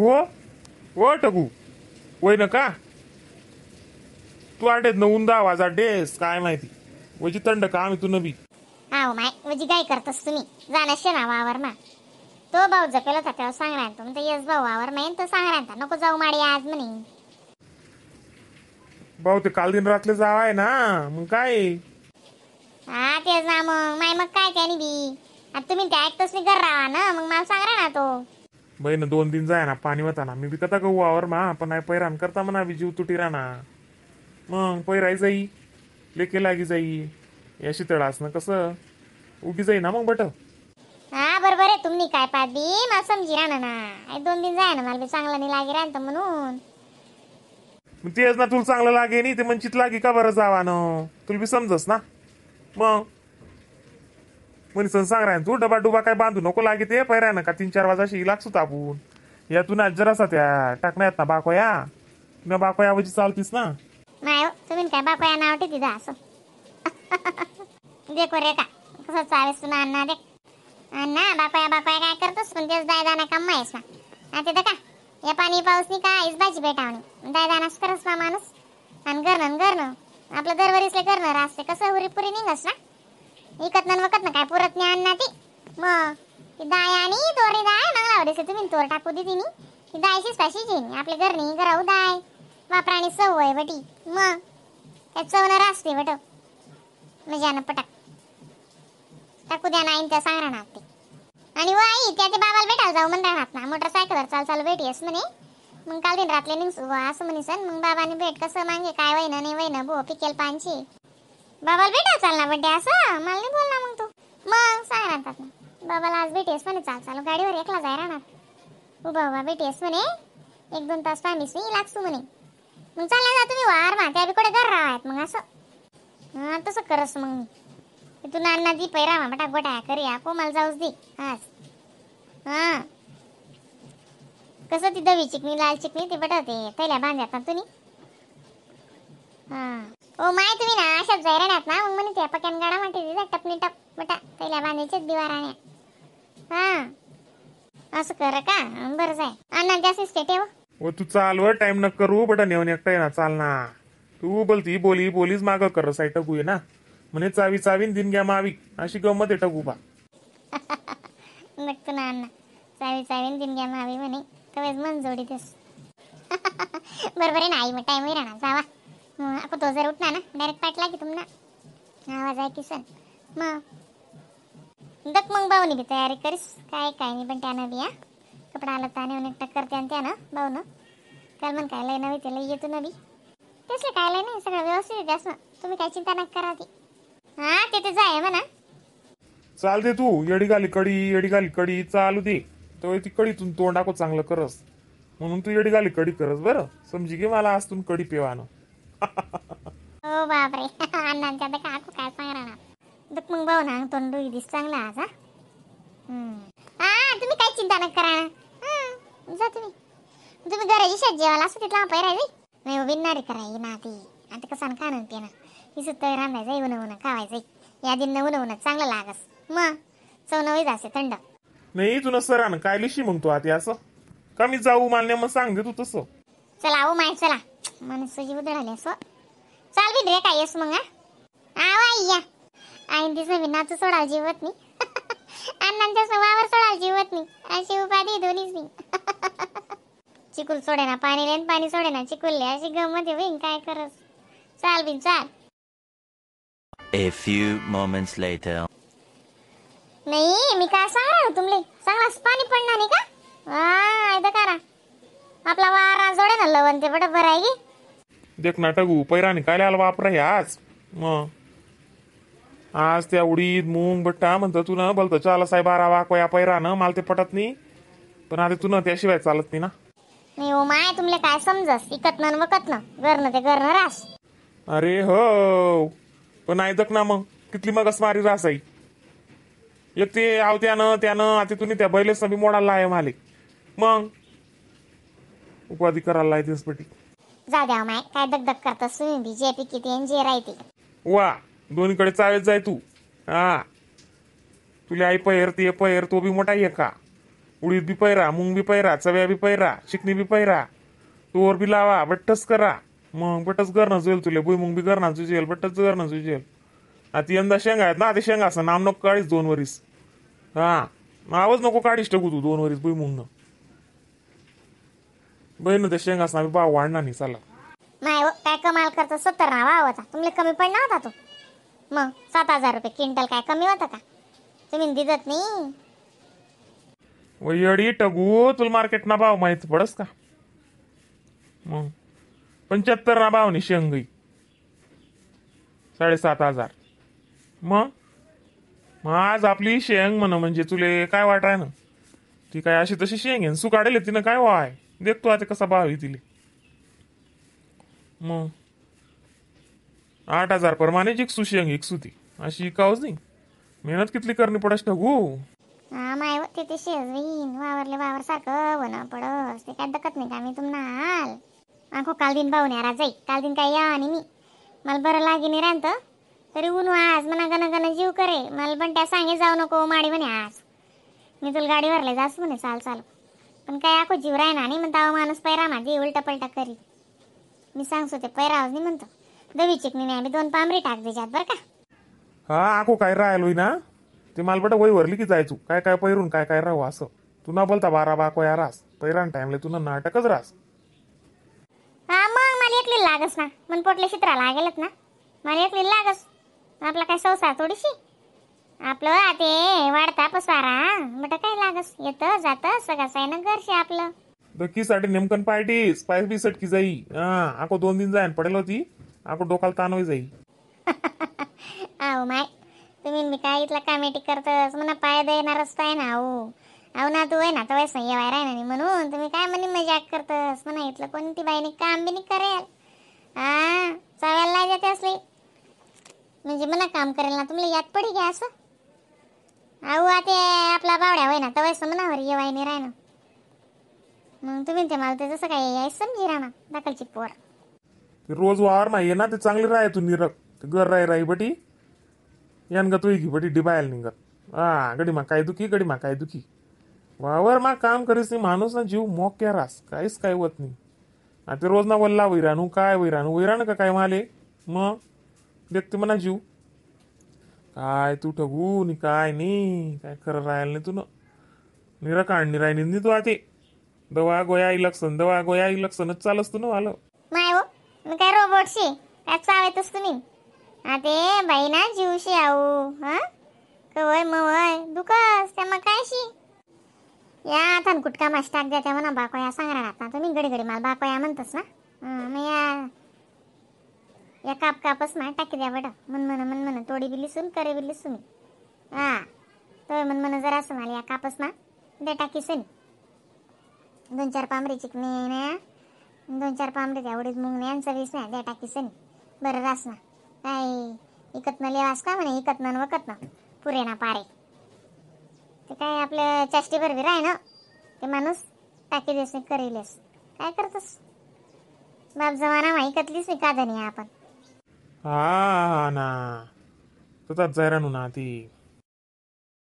टकू हो ओ टकू वय ना का तू आटेत न उंदा आवाज आटेस काय माहिती वजी थंड का आम्ही तू नबी. हा माय म्हणजे काय करतस तुम्ही जाणं ना वावर मा तो भाऊ जपेल होता तेव्हा सांग राहतो म्हणतो येस भाऊ वावर माहीन तो सांग राहता नको जाऊ माडी आज म्हणे. भाऊ ते काल दिन रातले जावाय ना मग काय. हा तेच ना मग माय मग काय त्याने बी आता तुम्ही त्या ऐकतच नाही कर राहा ना मग मला सांग ना तो. बाई ना 2 दिन जाय ना पाणी होता ना मी बी कथा गहू वावर मा पण नाही पैरान करता म्हणा बी जीव तुटी राहना मग पैराय जाई लेके लागी जाई या शितळास ना कसं उगी जाई ना मग बट. हा बरोबर आहे तुम्ही काय पाहत बी मला समजी राहणार ना 2 दिन जाय ना मला बी चांगलं नाही लागे राहत म्हणून. मग तेच ना तुला चांगलं लागे नाही ते म्हणचित लागे का बरं जावा ना तुला बी समजस ना मग म्हणून सांग राह तू डबा डुबा काय बांधू नको लागे ते पैरा ना का 3-4 वाजाशी लागतो आपण या तू ना जरासा त्या टाकण्यात ना बाकोया तुला बाकोया वजी चालतीस ना. नाही तुम्ही काय बाकोया नाव ठेवती जा असं देखो रे का कसं चावेस तुला अण्णा देख अण्णा बाकोया बाकोया काय करतोस पण तेच दायदाना काम आहेस ना आता का या पाणी पाऊस नाही का आईच भाजी भेटावणी दायदानाच करस ना माणूस आणि घरनं घरनं आपलं दरवरीसले करणं असते कसं उरी पुरी निघस ना इकत ना वकत ना काय पुरत नाही अण्णा ती मग ती दाय आणि तोरी दाय मंगळावरीस तुम्ही तोर टाकू दे तिनी ती दायशीच पाशी आपल्या घरनी घराऊ दाय वापराणी सवय बटी मग त्या चवणार असते बट म्हणजे पटाक टाकू द्या ना त्या सांग राहणार ते. आणि आई त्या ते बाबाला भेटायला जाऊ म्हण राहणार ना मोटरसायकलवर चाल चाल भेटी असं म्हणे मग काल दिन रातले निघसू असं म्हणे सर मग बाबाने भेट कसं मागे काय वय ना नाही वय ना भो पिकेल पानशी बाबाला भेटायला चाल ना बड्डे असं मला नाही बोलणार मग तू मग सांग राहतात ना बाबाला आज भेटेस म्हणे चाल चालू गाडीवर एकला जाय राहणार उभा उभा भेटेस म्हणे 1-2 तास थांबीस नाही लागसू म्हणे मग चालला जा तुम्ही वार मा त्या बी कुठे घर राहत मग असं हां तसं करस मग मी तू नाना दी पैरा मा बटा गोटा करी को मला जाऊच दे आज. हां कसं ती दवी चिकणी लाल चिकणी ते बटवते थैल्या बांधतात ना तुम्ही. हां ओ my तुम्ही ना अशाच जाय राहणार ना मग म्हणे त्या पक्यान गाडा म्हणते तिथं टपनी टप बटा थैल्या बांधायच्याच दिवाराण्या. हां असं कर का बरं जाय अण्णा जास्तीच ते ठेव. व तू चालवर टाइम न करू बटा नेऊन एकटा ना चाल ना तू बोलती बोली बोलीच माग कर साई टकू ये ना म्हणे चावी चावीन दिन घ्या मावी अशी गंमत आहे टकू बा. नक्की ना अण्णा चावी चावीन दिन घ्या मावी म्हणे तवेच मन जोडी तेस. बरोबर आहे ना आई मग टाइम राहणार जावा मग आपण तो जर उठणार ना डायरेक्ट पाठ लागे तुमना आवाज आहे किसन मग दक मग भाऊनी बी तयारी करीस काय काय नाही पण त्यानं बी हा कपडा आला ताने एकटा करते आणि त्यानं भाऊ ना काल म्हण काय लय नवी ते लय येतो नवी तसलं काय लय नाही सगळं व्यवस्थित आहे त्यास तुम्ही काय चिंता नका करा ती. हा ते ते जाय म्हणा चालते तू येडी घाली कडी येडी घाली कडी चालू दे तर ती कडीतून तोंडाको चांगलं करस म्हणून तू येडी घाली कडी करस बरं समजी की मला आज तू कडी पेवानं. हो बापरे अण्णांच्या आता काकू काय सांग राहणार दुख मग भाऊ ना तोंड दिस चांगला आज. हा हा तुम्ही काय चिंता नका करा हा जा तुम्ही तुम्ही घराची शेत जेवायला असं तिथला पैरायची नाही हो बिन्नारी कराय ना ती आता कसं खाणं पिणं हिचं तर रांधायचं ऊन ऊन खावायचं या दिन ऊन ऊन चांगलं लागस मग चव नवी जासे थंड. नाही तुला सरान काय लिशी मग तू आता असं कमी जाऊ मान्य मग सांग दे तू तसं. चला ओ my चला मनसजी उधळाले असं चाल बिन रे काय येस मग. हा आई या आईन तिचं बी नातू सोडायला जिवत नाही अण्णांच्या वावर सोडायला जिवत नाही अशी उपाधी दोन्हीच नाही. चिकुल सोडे ना पाणी लेन पाणी सोडे ना चिकुलले अशी गंमत आहे बहीण काय करस चाल बिन चाल. A few moments later. नाही मी काय सांगणार तुमले चांगलाच पाणी पडणार नाही का हा इथं करा आपला वारा जोडे ना लवण ते बरोबर आहे की देख ना टगू पैराने काय आला वापरा हे आज मग आज त्या उडीद मूंग बट्टा म्हणतं तू ना बोलतो चाल साहेब बारा वाकवया पैरानं मला ते पटत नाही पण आता तू ना त्याशिवाय चालत नाही ना. नाही हो माय तुमले काय समजस इकत ना वकत ना घरनं ते घरनं रास. अरे हो पण ऐकत ना मग कितली मग मारी रास आई एक ते आव त्यानं त्यानं आता तुम्ही त्या बैलेस बी मोडायला आहे माले मग उपाधी करायला आहे दिसपटी. जाऊ द्या माय काय दगदग करतस तुम्ही बी जे पिकी ते जे राहते वा दोन्हीकडे चावेत जाय तू. हा तुला आई पैर ते पैर तो बी मोठा ये का उडीद बी पैरा, मुंग बी पैरा, चव्या बी पैरा, चिकणी बी पैरा, तोर बी लावा, बट्टच करा. मग बट्टच करणं जुएल तुले, भुईमुंग बी करणं जुजेल, बट्टच करणं जुजेल. आता यंदा शेंगा आहेत ना, ते शेंगा असं नाम नको काढीस 2 वरीस. हा नावच नको काढीस टाकू तू 2 वरीस भुईमुंगनं. बहीण त्या शेंगास ना भाव वाढणार नाही चला. नाही हो, काय कमाल करतो, 70 ना भाव होता, तुमले कमी पडला होता तो. मग 7,000 रुपये क्विंटल काय कमी होता का? तुम्ही दिदत नाही. येडी टगू, तुला मार्केट ना भाव माहित पडस का? मग 75 ना भाव नि शेंगई 7,500. मग मग आज आपली शेंग म्हण म्हणजे तुले काय वाटाय ना, ती काय अशी तशी शेंग आहे, सुकाडेल तिनं काय वाय देखतो आता कसा भाव आहे तिले. मग 8,000 प्रमाणे जिकसू शेंग इकसू ती, अशी इकावच नाही. मेहनत कितली करणी पडस ठगू. हा my हो, ते शेज वावरले वावर सारखं होणं पडस, ते काय दकत नाही का मी तुम्हाला हाल. आखो काल दिन भाऊ नाही जाई, काल दिन काय या आणि मी मला बरं लागे नाही राहत तरी ऊन आज मना गण गण जीव करे. मला पण त्या सांगे जाऊ नको माडी म्हणे, आज मी तुला गाडीवरले जास म्हणे चाल चाल, पण काय आखो जीव राहणार नाही म्हणता माणूस पैरा माझी उलटा पलटा करी. मी सांगतो ते पैरावच नाही म्हणतो. दवी चिकणी नाही आम्ही 2 पामरी टाक देजात बरं का. हा आखो काय राहिलोय ना ते मला बट वय वरली की जायचू, काय काय पैरून काय काय राहू असं तू ना बोलता 12 बाको या रास पैरान टाइमले तू ना नाटकच रास. हा मग मला एकली लागस ना, मन पोटले शित्रा लागेलच ना, मला एकली लागस. आपला काय संसार थोडीशी आपलं ते वाढता पसारा बट काय लागस, येतं जातं सगळं आहे ना घरशी आपलं. दक्कीसाठी नेमकन पार्टी स्पाइस बी सटकी जाई. हा आको 2 दिन जाईन पडेल होती, आको डोकाला ताण जाई. आहो my तुम्ही मी काय इथला कामेटी करतस म्हणा पाय देणार रस्ता आहे ना. अहो अहो ना तू आहे ना तवयस नाही येवाय राय ना म्हणून तुम्ही काय म्हणे मजाक करतस म्हणा. इथलं कोणती बाईने काम बी नाही करेल, हा चावायला नाही जाते असले म्हणजे म्हणा काम करेल ना तुम्हाला याद पडी घ्या असं. अहो आता आपला बावड्या होय ना तवयस म्हणावर येवाय नाही राय ना. मग तुम्ही ते मला ते जसं काय यायचं समजी राहणार दाखलची पोर. रोज वावर माहिती आहे ना ते चांगली राह तू निरक घर राही राही बटी यान ग तू बटी डिबायल निघत. हा गडी मा काय दुखी, गडी मा काय दुखी, वावर मा काम करीस नाही माणूस ना जीव मोक्या रास, काहीच काय होत नाही. आता रोज ना वल्ला वैराणू काय वैराणू वैराणू का काय माले मग देखते म्हणा जीव काय तू ठगू नी काय नाही काय खरं राहिलं नाही तू न निरा काढणी राहिली नाही तू आते दवा गोया इलक्षण दवा गोया इलक्षणच चालस तू ना आलं. नाही हो मी काय रोबोटशी काय चावेतच तुम्ही आते बाई ना जीवशी आऊ. हा कवय मवय दुकास त्या मग कायशी या थानकुटका माश टाक द्या त्या म्हणा बाकोया सांग राहणार ना तुम्ही घडी घडी मला बाकोया म्हणतोस ना. मग या या काप कापच ना टाकी द्या बडं मन मन मन मन तोडी बी लिसून करे बी लिसून. हा तो मन मन जरा असं मला या कापस ना द्या टाकी सनी 2-4 पामरी चिकणे ना 2-4 पामरी द्या उडीद मुंग नाही चवीस नाही द्या टाकी सनी बरं रास ना. काय इकत न लेवास का म्हणे इकत न वकत ना पुरे ना पारे ते काय आपलं चाष्टीभर बी राय ना ते माणूस टाकी देस नाही करीलेस काय करतोस बाप जमाना मा इकतलीच नाही का धनी आपण. हा ना तसाच जायरानू ना ती